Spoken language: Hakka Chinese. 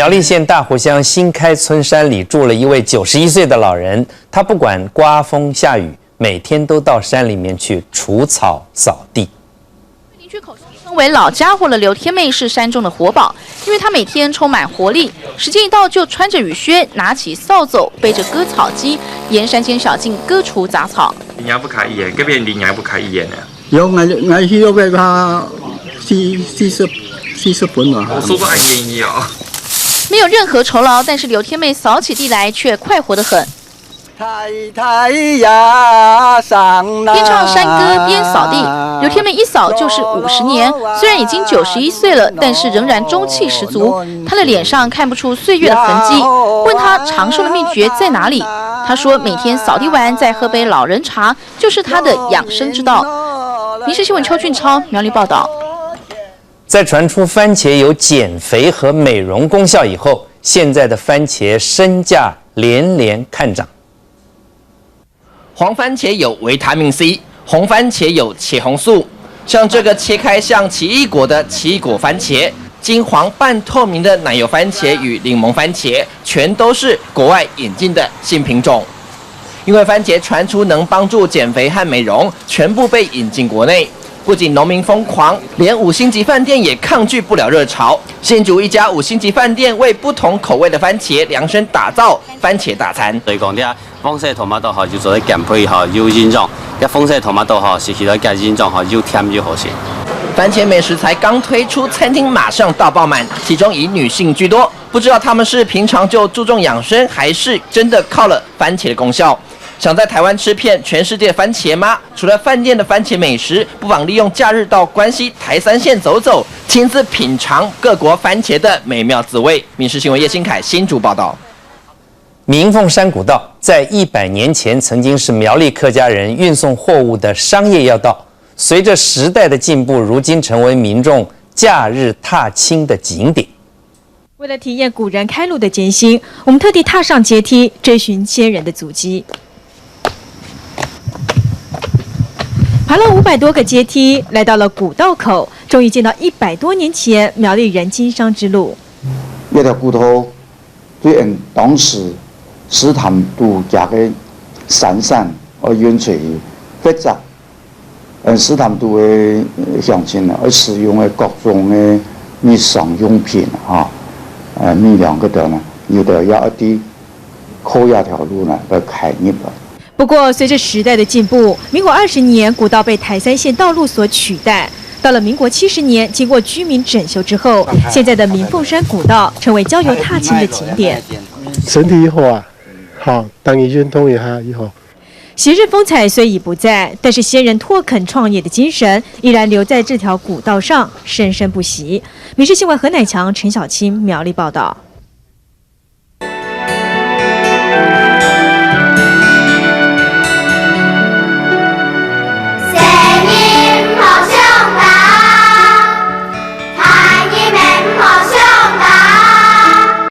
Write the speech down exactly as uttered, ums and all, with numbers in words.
苗栗县大湖乡新开村山里住了一位九十一岁的老人，他不管刮风下雨，每天都到山里面去除草扫地。邻居口中称为老家伙的刘天妹是山中的活宝，因为她每天充满活力，时间一到就穿着雨靴，拿起扫帚，背着割草机，沿山间小径割除杂草。你还不卡一眼，这边你还不卡一眼呢。有，俺俺去那边他四四十四十分了。我说过很愿意哦。没有任何酬劳，但是刘天妹扫起地来却快活得很。太太呀，上边唱山歌边扫地，刘天妹一扫就是五十年。虽然已经九十一岁了，但是仍然中气十足。她的脸上看不出岁月的痕迹。问她长寿的秘诀在哪里，她说每天扫地完再喝杯老人茶，就是她的养生之道。民视新闻邱俊超苗栗报道。在传出番茄有减肥和美容功效以后，现在的番茄身价连连看涨。黄番茄有维他命 C，红番茄有茄红素。像这个切开像奇异果的奇异果番茄，金黄半透明的奶油番茄与檸檬番茄，全都是国外引进的新品种。因为番茄传出能帮助减肥和美容，全部被引进国内。不仅农民疯狂，连五星级饭店也抗拒不了热潮。新竹一家五星级饭店为不同口味的番茄量身打造番茄大餐。所以讲，你看，黃色tomato吼，就做得減肥吼，有營養；這紅色tomato吼，食起來个營養吼，又甜又好食。番茄美食才刚推出，餐厅马上大爆满，其中以女性居多。不知道她们是平常就注重养生，还是真的靠了番茄的功效？想在台湾吃遍全世界番茄吗？除了饭店的番茄美食，不妨利用假日到关西台三线走走，亲自品尝各国番茄的美妙滋味。民视新闻叶新凯新竹报道。明凤山古道在一百年前曾经是苗栗客家人运送货物的商业要道，随着时代的进步，如今成为民众假日踏青的景点。为了体验古人开路的艰辛，我们特地踏上阶梯，追寻先人的足迹。爬了五百多个阶梯，来到了古道口，终于见到一百多年前苗栗人经商之路。這條古道對𫣆當時斯坦都厥个山產愛運出去，或者 嗯，斯坦都个鄉親呢，愛使用个各種个日常用品哈，呃，米糧个等呢，有个也愛對靠這條路呢來開入來。不过，随着时代的进步，民国二十年古道被台三线道路所取代。到了民国七十年，经过居民整修之后，现在的明凤山古道成为郊游踏青的景点。身体好啊，好，当然运动一下以后。 昔日风采虽已不再，但是先人拓垦创业的精神依然留在这条古道上，生生不息。民视新闻何乃强、陈小青苗栗报道。